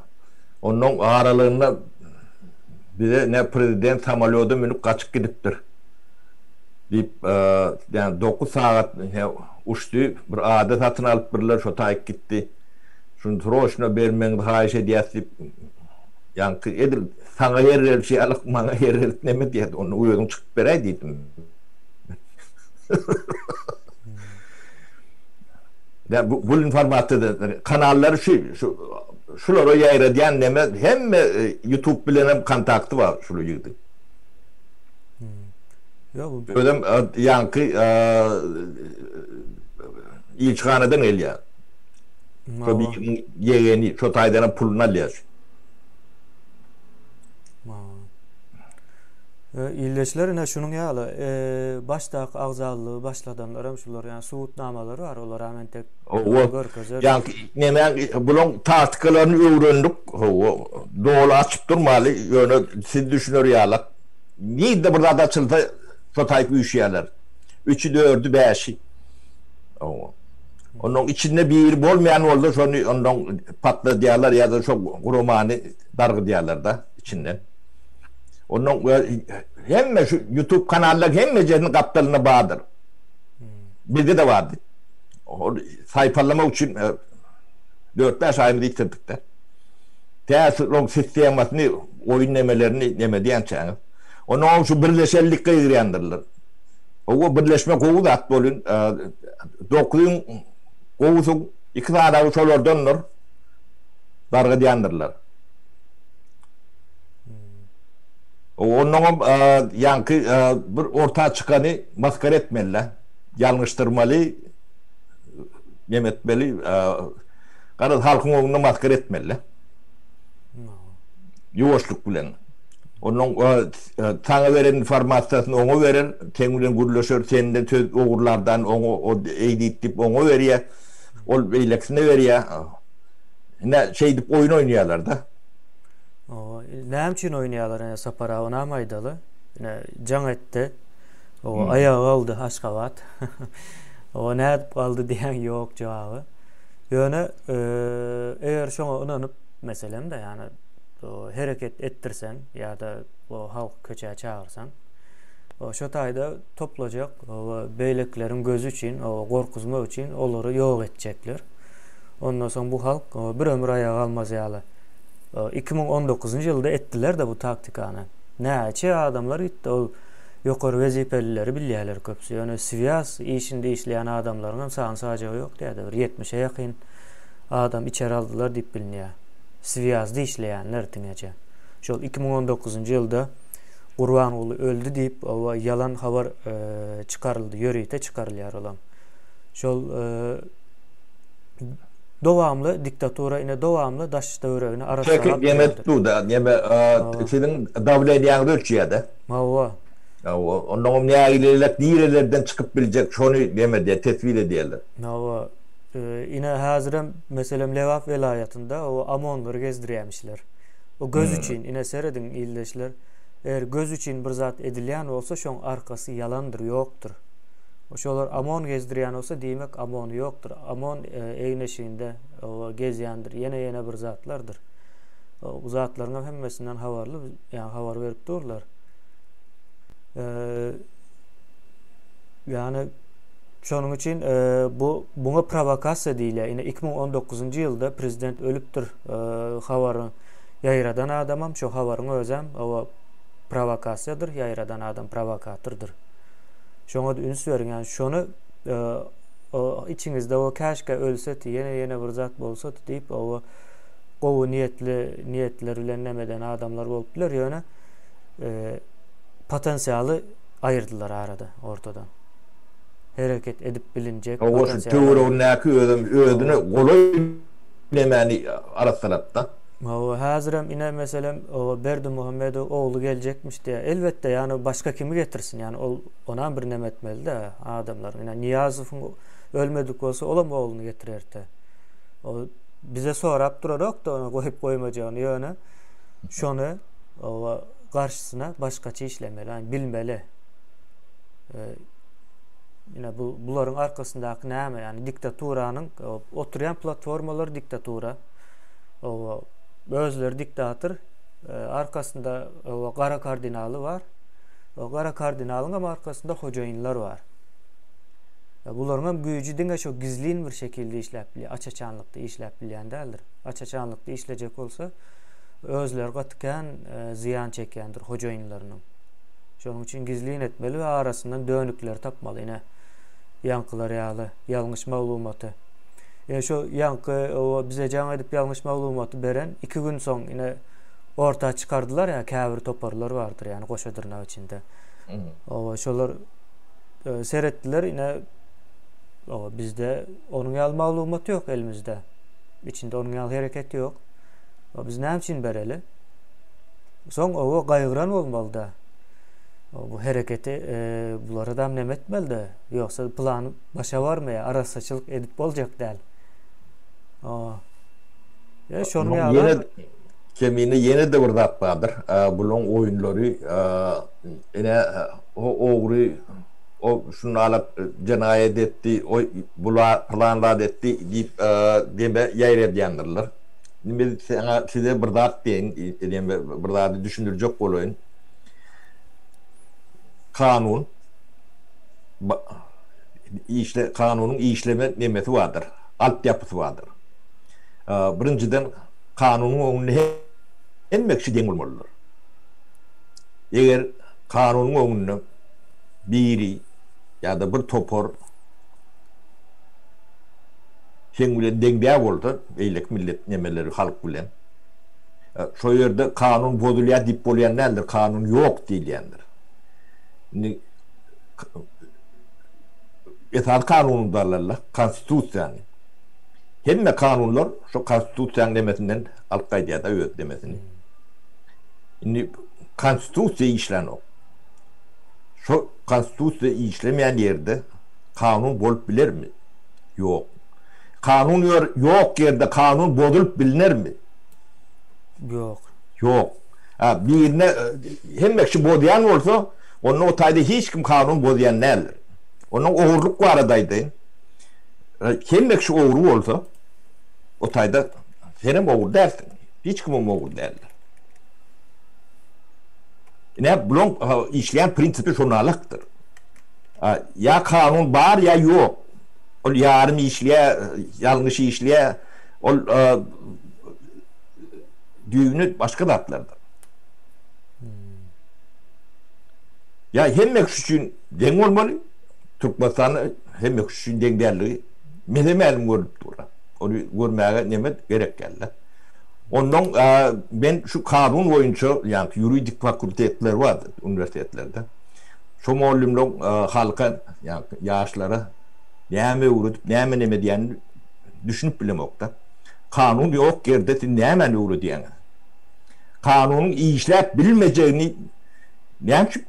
onnoň aralygynda bize ne prezident samolýoda münüp gaçyp gidipdir. Diýip, ýagny 9 sagat uçdy, bir ada satyn alypdyrlar, şo taýyk gitdi. Şuny sroçno bermegiňizi haýyş edýäs diýip, ýaňky edil saňa ýer berişi ýaly maňa ýer berip neme diýýär, onda özüň çykyp beräý diýdim. Ýa bu bu informasiýada kanallary şu şu şulara ýaýradýan neme hemme YouTube bilenem kontakty bar şul ýigidiň. Ýok bu Özem ýaňky ilçihanadan gelýär. Şo biriniň ýegeni şo taýdanam puluny alýar. Ildeşler ine şunuň ýaly başdaky agzalygy başladanlar hem şular ýa subutnamalary bar olar hem entek görkezer. Ýaňky nemäň bulaň taktikalaryny öwrendik hawa doly açyp durmaly ýöne siz düşüner ýalak nirde bir zat açylsa şo taýyp üýşýärler. Üçi dördi bäşi. Hawa. Onuň içinde biri bolmaýan bolsa şony ondan patladýarlar ýa-da şo guramany dargydýarlar-da içinden. Ondan hemme şu YouTube kanallaryň hemmejesiniň gapdalynda bardyr. Bizde-de bardy. Ol saýpallamak üçin 4-5 aýymyzy ýitirdik-de. Tä şolaryň sistemasyny, oýun nemelerini neme diýençäňiz. Ondan şu birleşenlik gygyrýandyrlar. Hawa, birleşme gowy zat bolyn. Dokuzyň gowusy iki sanawy şolardandyr. Dargadýandyrlar. Onnoňam ýaňky bir orta çykany maskara etmeli-dä. Ýalňyşdyrmaly, neme etmeli, garaz halkyň öňünde maskara etmeli-dä. Ýuwaşlyk bilen. Onuň saňa beren informasiýasyny oňa berer, seň bilen gürleşer, senden söz ogurlardan oňa o eý diýip diýip oňa berýär. Ol beýlekisine berýär. Ine şeýdip oýun oýnaýarlar-da. Owa, näme üçin oýnaýarlar ine Sapar aga onam aýdaly. Ine jaň etdi. Owa, aýaga galdy Aşgabat. Owa, nädip galdy diýen ýok jogaby. Ýöne eger şoňa ynanyp, meselem-de, ýagny hereket etdirseň ýa-da halky köçä çagyrsaň, şo taýda toplajak beýlekileriň gözi üçin, gorkuzmak üçin olary ýok etjekler. Ondan soň bu halk bir ömür aýaga galmaz ýaly. 2019-njy ýylda etdiler-de bu taktikany. Näçe adamlar gitdi ol ýokary wezipelileri bilýärler köpüsi. Ýöne swýaz işinde işleýän adamlaryň hem sany-sajagy ýok diýýärdi. Bir 70-e ýakyn adam içeri aldylar diýip bilinýär. Swýazda işleýänler diňeje. Şol 2019-njy ýylda Gurbanguly öldi diýip, oba ýalan habar çykaryldy, ýörite çykarylýar olam. Şol. Dowamly diktatura ine dowamly daş töweregini arassalap Çekip neme tutdy-da, neme siziň dawleniýaňyzy ölçýär-de. Hawa. Hawa, onnoňam nägilelik nirelerden çykyp biljek şony neme edýär, teswir edýärler. Hawa. Ine häzirem meselem Lebap welaýatynda o OMON-lary gezdirýämişler. O göz üçin, ine serediň ildeşler, eger göz üçin bir zat edilýän bolsa şoň arkasy ýalandyr, ýokdur. Şolar OMON gezdirýän bolsa diýmek OMON ýokdur. OMON egin-eşiginde gezýändir. Ýene-ýene bir zatlardyr. Bu zatlaryň hem hemmesinden habarly, ýa habar berip durlar. Ýani şonuň üçin bu buňa prowokasiýa diýilýär. Ine 2019-njy ýylda prezident ölüpdir habary ýaýradan adamam, şo habaryň özem owa prowokasiýadyr, ýaýradan adam prowokatordyr. Şoňa-da üns beriň, ýani şony içiňizde o käşgä ölsedi, ýene ýene bir zat bolsady diýip, owa gowy niýetli niýetler bilen nemeden adamlar bolup biler, ýöne potensialy aýyrdylar arada, ortadan. Hereket edip bilinjek potensialy. Şu töweregindäki özem özüne golaý nemäni arassalapda. Hawa, häzirem ine meselem Berdimuhamedow ogly geljekmiş diýýär. Elbetde, ýani başga kimi getirsin, ýani ol onam bir neme etmeli-dä adamlar. Ine Nyýazowyň ölmedik bolsa olam ogluny getirerdi. O bize sorap durarok-da ony goýup goýmajagyny, ýöne şony oba garşysyna başgaça işlemeli, ýani bilmeli. Ine bu bularyň arkasyndaky näme? Ýani diktaturanyň oturýan platformalary diktatura. Oba özleri diktator, arkasynda oba gara kardinaly bar. O gara kardinalyň hem arkasynda hojaýynlar bar. Bularyň hem güýji diňe şo gizlin bir şekilde işläp bilýär, aç-açanlykda işläp bilýän däldir. Aç-açanlykda işlejek bolsa, özleri gaty kän zyýan çekýändir hojaýynlarynyň. Şonuň üçin gizlin etmeli we arasyndan dönükleri tapmaly. Ine, ýaňkylar ýaly ýalňyş maglumaty. Ine şu ýaňky o bize jaň edip ýalňyş maglumaty beren iki gün soň ine orta çykardylar ýa käbir toparlar bardyr ýani goşa dyrnak içinde. Owa şolar e, seretdiler ine owa bizde onuň ýaly maglumat ýok elimizde. İçinde onuň ýaly hereket ýok. O biz näme üçin bereli? Soň owa gaýgyran bolmaly-da. Bu hereketi e, bulara da neme etmeli-de. Ýogsa plan başa barmaýar, arassaçylyk edip boljak däl. O. Ýa şonuň ýaly. Ýene kemine ýene-de bir zat bardyr. Bulaň oýunlary ine o ogry o şuny alyp jenaýat etdi, o bula pylan zat etdi diýip deme ýaýradýandyrlar. Indi men saňa size bir zat diýeýin, bir zady düşündirjek bolaýyn. Kanun işle kanunyň işleme nemesi bardyr, altyapysy bardyr. Birinjiden kanunyň öňünde hemme kişi deň bolmalydyr. Eger kanunyň öňünde biri ýa-da bir topar seň bilen deň däl bolsa, beýleki millet nemeleri halk bilen, şo ýerde kanun bozulýar diýip bolýan däldir, kanun ýok diýilýändir. Indi esasy kanunymyzy alaly, konstitusiýany. Hemme kanunlar şo konstitusiýanyň nemesinden alyp gaýdýar-da öz nemesini. Indi konstitusiýa işlänok. Şo konstitusiýa işlemeýän ýerde kanun bolup bilermi? Ýok. Kanun ýok ýerde kanun bozulyp bilinermi? Ýok. Ýok. Ha, birine hemme kişi bozýan bolsa, onda o taýda hiç kim kanun bozýan däldir. Onda ogurlyk barada aýdaýyn. Hemme kişi ogry bolsa, o taýda senem ogry dälsiň. Hiç kimem ogry däldir. Ine, bulaň işleýän prinsipi şonalakdyr. Ýa kanun bar, ýa ýok. Ol ýarym işleýär, ýalňyş işleýär. Ol düýbüni başga zatlardyr. Ýa hemme kişi üçin deň bolmaly, Türkmenistanda hemme kişi üçin deň dälligi mese-mälim görnüp dur. Ony görmäge neme gerek däldir. Ondan men şu kanun boýunça, ýagny ýuridik fakultetler bar uniwersitetlerde. Şo mugallymlaryň halka, ýagny ýaşlara näme öwredip, näme neme edýänini. Düşünip bilemok-da. Kanun ýok ýerde siz nämäni öwredýäňiz? Kanunyň işläp bilmejegini näme üçin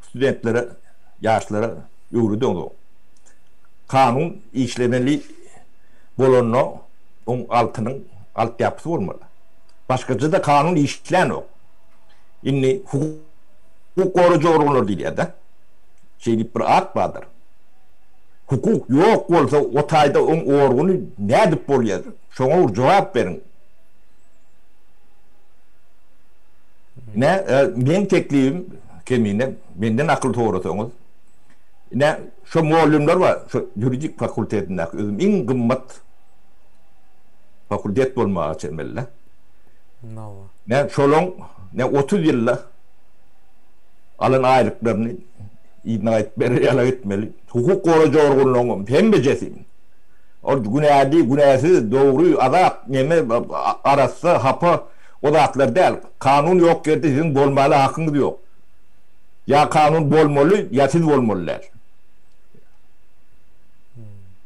studentlere, ýaşlara öwredeňzok? Kanun işlemeli bolanda oň altynyň altyapysy bolmaly. Başgaça-da kanun işlänok. Indi hukuk goraýjy organlar diýilýär-de. Şeýdip bir at bardyr. Hukuk ýok bolsa o taýda oň organy nädip bolýar? Şoňa bir jogap beriň. Ine, meň teklibim Kemine, menden akyl sorasaňyz, ine, şo mugallymlar bar, şo ýuridik fakultetindäki özüm iň gymmat fakultet bolmaga çemeli-de. Ine, şolaň, ine, 30 ýylda alan aýlyklaryny yzyna gaýdyp berer ýalak etmeli. Hukuk goraýjy organlaryň hemmejesi. Ol günäli, günäsiz, dogry, azat, neme, arassa, hapa o zatlar däl. Kanun ýok ýerde siziň bolmaly hakyňyz ýok. Ýa kanun bolmaly, ýa siz bolmaly däl.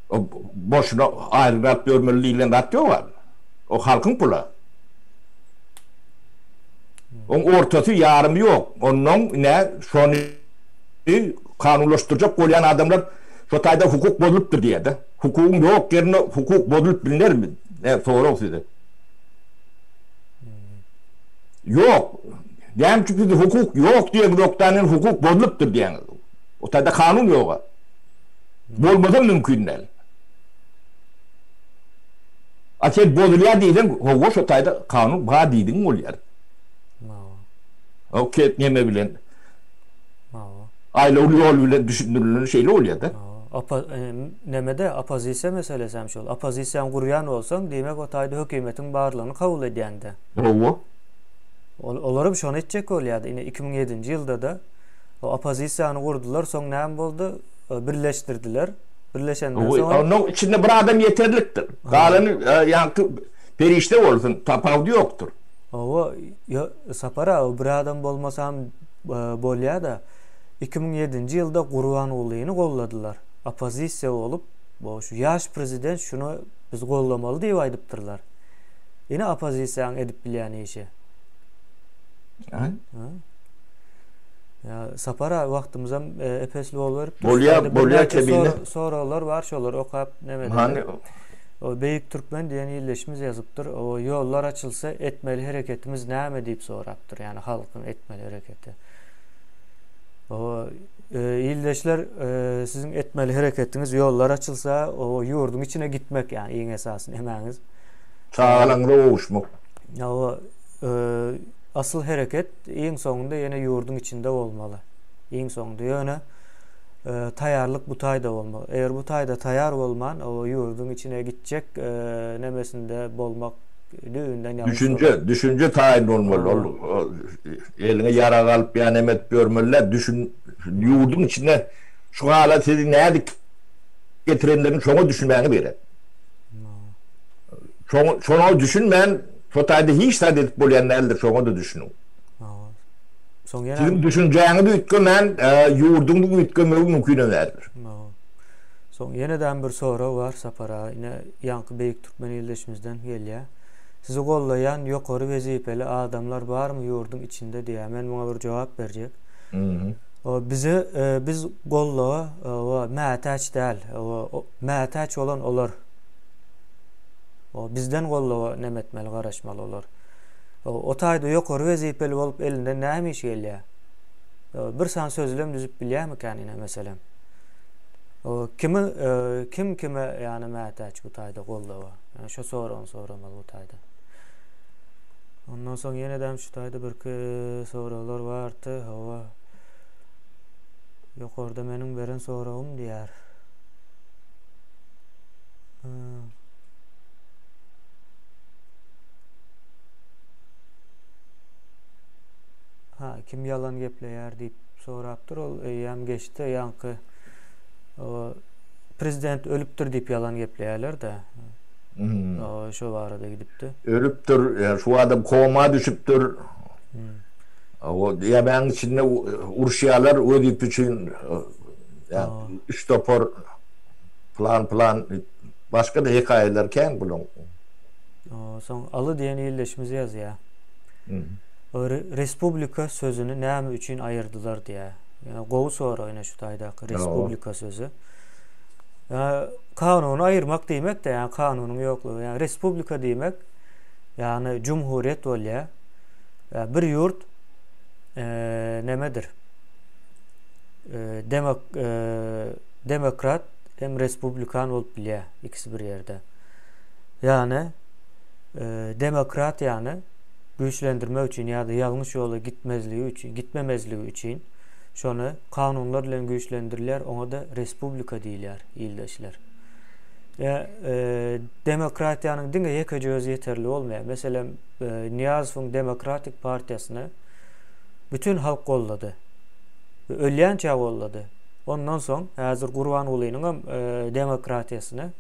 O boşuna aýlyk alyp ýörmeli diýlen zat ýok a. O halkyň pula. Oň ortasy ýarymy ýok. Onnoň ine şony kanunlaşdyrjak bolýan adamlar şo taýda hukuk bozulypdyr diýýär-de. Hukugyň ýok ýerinde hukuk bozulyp bilnermi? Ine sorag size. Ýok. Näme üçin siz hukuk ýok diýeňizokda indi hukuk bozulypdyr diýýäňiz. O taýda kanun ýog-a. Bolmasam mümkin däl. A sen bozulýar diýseň, hawa şo taýda kanun bar diýdigiň bolýar. O ke neme bilen? Aýlawly ýol bilen düşündirilende şeýle bolýar-da. Opo nemede oppozisiýa meselesi hem şol. Oppozisiýany gurýan bolsaň, diýmek o taýda hökümetiň barlygyny kabul edýäň-de. Hawa. Ol olaram şony etjek bolýardy. Ine 2007-nji ýylda-da o oppozisiýany gurdular, soň näme boldy? Birleşdirdiler. Birleşenden soň. Onuň içinde bir adam ýeterlikdir. Galany ýaňky perişde bolsun, tapawudy ýokdur. Hawa, Sapar aga, bir adam bolmasam bolýa-da. 2007-nji ýylda Gurbangulyny golladylar. Oppozisiýa bolup, bu şu ýaş prezident şuny biz gollamaly diýip aýdypdyrlar. Ine oppozisiýanyň edip bilýän işi. Hä? Ýa Sapar aga wagtymyzam epesli boluberipdir. Bolýa, bolýa kemine. Soraglar bar, şolary okap neme edelim. Hany? O Beýik Türkmen diýen ildeşimiz ýazypdyr. O ýollar açylsa etmeli hereketimiz näme diýip sorapdyr. Ýani halkyň etmeli hereketi. O ildeşler siziň etmeli hereketiňiz ýollar açylsa, o ýurduň içine gitmek ýani iň esasy nemäňiz. Çagalaňyza gowuşmak. O asyl hereket iň soňunda ýene ýurduň içinde bolmaly. Iň soňunda ýöne taýarlyk bu taýda bolmaly. Eger bu taýda taýar bolman, o ýurduň içine gitjek nemesinde bolmak düýbünden ýalňyş bolar. Düşünje, düşünje taýyn bolmaly. Ol eliňe ýarag alyp ýa neme edip ýörmeli däl. Düşün, ýurduň içinde şu hala sizi nädip getirenlerini şoňa düşünmäňiz gerek. Şoňa, şoňa düşünmän Şo taýda hiç zat edip bolýan däldir, şoňa-da düşüniň. Soň ýene Siziň düşünjäňiz üýtgemän, ýurduňyzyň üýtgemegi mümkinem däldir. Soň ýene-de bir sorag bar Sapar aga, ine ýaňky beýik türkmen ildeşimizden gelýär. Sizi gollaýan ýokary wezipeli adamlar barmy ýurduň içinde diýýär. Men muňa bir jogap berjek. O bize biz gollawa mätäç däl. Mätäç bolan olar. O bizden goldawa neme etmeli garaşmaly olar. O taýda ýokary wezipeli bolup elinden näme iş gelýär? Bir san sözlem düzüp bilýärmikän ine meselem. O kimi kim kime ýany mätäç bu taýda goldawa? Ýani şo soragyny soramaly bu taýda. Ondan soň ýene-de şu taýda birki soraglar bardy. Hawa. Ýokarda meniň beren soragym diýär. Ha, kim ýalan gepleýär diýip sorapdyr. Ol eýýäm geçdi. Ýaňky prezident ölüpdir diýip ýalan gepleýärler-de. Hmm. Şo barada gidipdi. Ölüpdir, şu adam koma düşüpdir. Hmm. O ýamäň içinde uruşýarlar wezipe üçin. Ýa üç topar plan plan. Başga-da hekaýalar kän bulaň. Soň Aly diýen ildeşimiz ýazýar. Respublika sözüni näme üçin aýyrdylar diýýär. Ýa gowy sorag ine şu taýdaky respublika sözi. Ýa kanuny aýyrmak diýmek-de, ýa kanunyň ýoklugy. Ýa respublika diýmek, ýagny jumhuriýet bolýar. Ýa bir ýurt nemedir? Demok demokrat hem respublikan bolup bilýär, ikisi bir ýerde. Ýagny demokratiýany güýçlendirmek üçin ýa-da ýalňyş ýola gitmezligi üçin, gitmemezligi üçin şony kanunlar bilen güýçlendirilýär, oňa-da respublika diýilýär, ildeşler. Ýa demokratiýanyň diňe ýekeje özi ýeterli bolmaýar. Meselem, Nyýazowyň Demokratik partiýasyny bütin halk goldady. We ölýänçä goldady. Ondan soň häzir Gurbangulynyň hem demokratiýasyny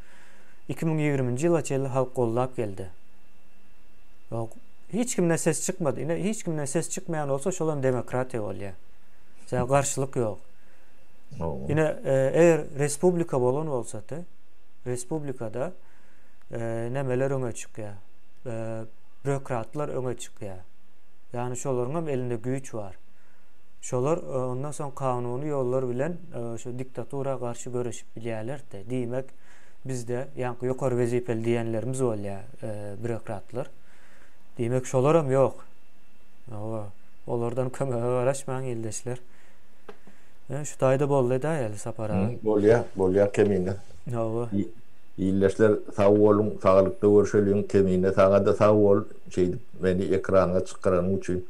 2020-nji ýyla çenli halk goldap geldi. Ýok, hiç kimden ses çykmady. Ine, hiç kimden ses çykmaýan bolsa, şol hem demokratiýa bolýar. Sebäbi garşylyk ýok. Ine, eger respublika bolan bolsady, respublikada nemeler öňe çykýar? Býurokratlar öňe çykýar. Ýagny şolaryň hem elinde güýç bar. Şolar ondan soň kanuny ýollar bilen şu diktatura garşy göreşip bilýärler-de. Diýmek, bizde ýaňky ýokary wezipeli diýenlerimiz bolýar, býurokratlar. Diýmek, şolaram ýok. Hawa, olardan kömege garaşmaň ildeşler. Şu taýda boldy edäýeli Sapar aga. Bolýar, bolýar Kemine. Hawa. Ildeşler sag boluň, saglykda görşeliň. Kemine saňa-da sag bol, şeýdip meni ekrana çykaranyň üçin.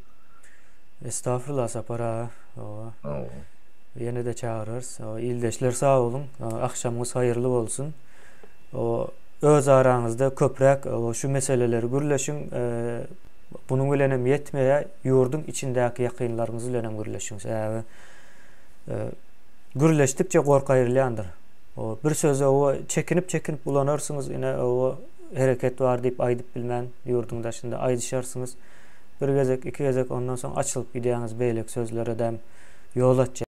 Estagfurullah Sapar aga. Hawa. Ýene-de çagyrarys. Ildeşler sag boluň. Agşamyňyz haýyrly bolsun. Öz araňyzda köpräk şu meseleleri gürleşiň. Bunuň bilen hem ýetmeýär. Ýurduň içindäki ýakynlaryňyz bilen hem gürleşiň. Sebäbi gürleşdikçe gorky aýrylýandyr. Bir sözi çekinip-çekinip ulanarsyňyz, ine hereket bar diýip aýdyp bilmän ýurduň daşynda aýdyşarsyňyz. Bir gezek, iki gezek ondan soň açylyp gidýäňiz beýleki sözlere-de ýol açýar.